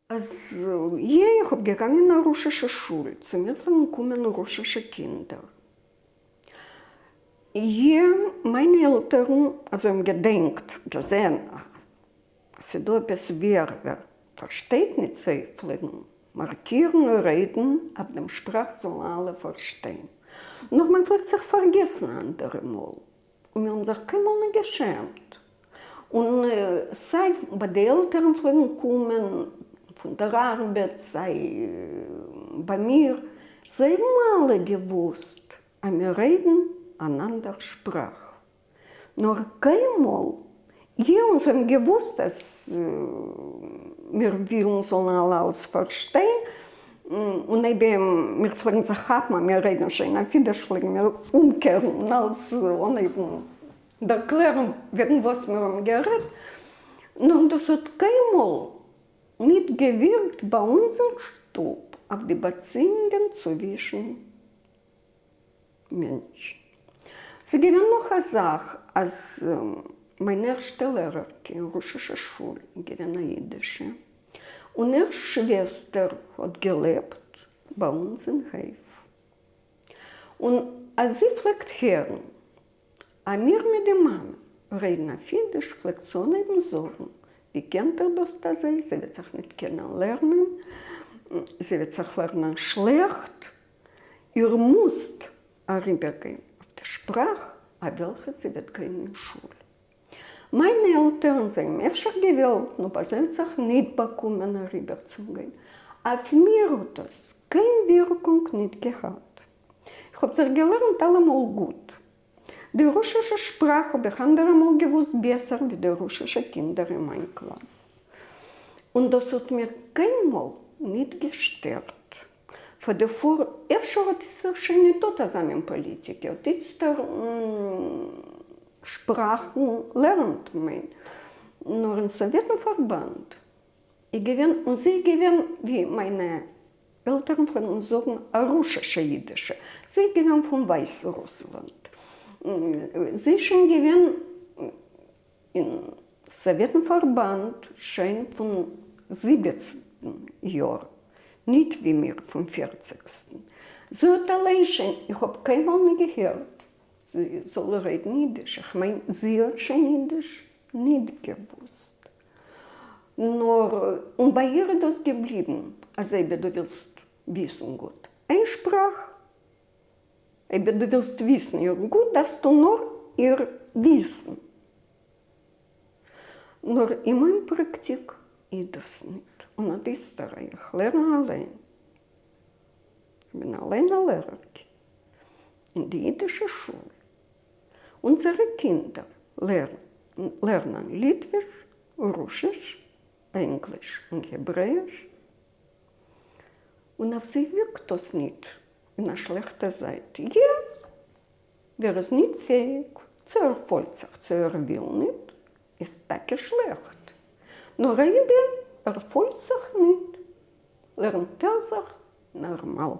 אז יע, איך האב געגאנגען אין א רוסישע שול, צו מיר פלעגן קומען רוסישע קינדער. יע, מיינע עלטערן אזוי האבן געדענקט, געזען אז ס'דא עפעס ווער ווער פארשטייט ניט, זיי פלעגן מארקירן און רעדן אויף דעם שפראך זאלן אלע פארשטיין. נאר מען פלעגט זיך פארגעסן אנדערע מאל. און מיר האבן זיך קיינמאל ניט געשעמט, און סיי ביי די עלטערן פלעגן קומען פון דער ארבעט, סיי ביי מיר, זיי האבן אלע געוואוסט אז מיר רעדן אן אנדער שפראך, נאר קיינמאל, יא, און זיי האבן געוואוסט אז מיר ווילן זאלן אלע אלץ פארשטיין, און אויב מיר פלעגן זיך כאפן אז מיר רעדן שוין אויף אידיש פלעגן מיר אומקערן און אלץ אנהייבן דערקלערן וועגן וואס מיר האבן גערעדט, נאר דאס האט קיינמאל ניט געווירקט ביי אונזער שטוב אויף די באציאונגען צווישן מענטשן. ס'איז געווען נאך א זאך אז מיין ערשטע לערערקע אין רוסישע שול איז געווען א אידישע, און איר שוועסטער האט געלעבט ביי אונז אין הויף, און אז זי פלעגט הערן אז מיר מיט די מאמע רעדן אויף אידיש פלעגט זי אנהייבן זאגן, ווי קענט איר דאס אזוי, זי וועט זיך ניט קענען לערנען, זי וועט זיך לערנען שלעכט, איר מוזט אריבערגיין אויף די שפראך אויף וועלכע זי וועט גיין אין שול. מיינע עלטערן זענען אפשר געוועלט נאר ביי זיי האט זיך ניט באקומען אריבערצוגיין. אויף מיר האט דאס קיין ווירקונג ניט געהאט. איך האב זיך געלערנט אלעמאל גוט. די רוסישע שפראך האב איך אנדערע מאל געוואוסט בעסער ווי די רוסישע קינדער אין מיין קלאס. און דאס האט מיר קיינמאל ניט געשטערט. פאר די פאר אפשר האט איצטער שוין ניטאָ אזא מין פאליטיקע, האט איצטער שפראכן לערנט מען נאר אין סאוועטן פארבאנד איז געווען און זי איז געווען ווי מיינע עלטערן פלעגן זאגן א רוסישע אידישע, זי איז געווען פון ווייסרוסלאנד, זי איז שוין געווען אין סאוועטן פארבאנד שוין פון זיבעצנטן יאר, ניט ווי מיר פון פערציגסטן. זי האט אליין שוין, איך האב קיינמאל ניט געהערט זי זאל רעדן אידיש, איך מיין זי האט שוין אידיש ניט געוואוסט. נאר און ביי איר איז דאס געבליבן אז אויב דו ווילסט וויסן גוט איין שפראך, אויב דו ווילסט וויסן איר גוט דארפסטו נאר איר וויסן. נאר אין מיין פראקטיק איז דאס ניט. און אט איצטער איך לערן אליין. איך בין אליין א לערערקע אין די אידישע שול. אונזערע קינדער לערנען ליטוויש, רוסיש, ענגליש און העברעאיש. און אויף זיי ווירקט דאס ניט אין א שלעכטע זייט. יע, ווער איז ניט פעאיג, צו ער פוילט זיך צו ער וויל ניט, איז טאקע שלעכט. נאר אויב ער פוילט זיך ניט, לערנט ער זיך נארמאל.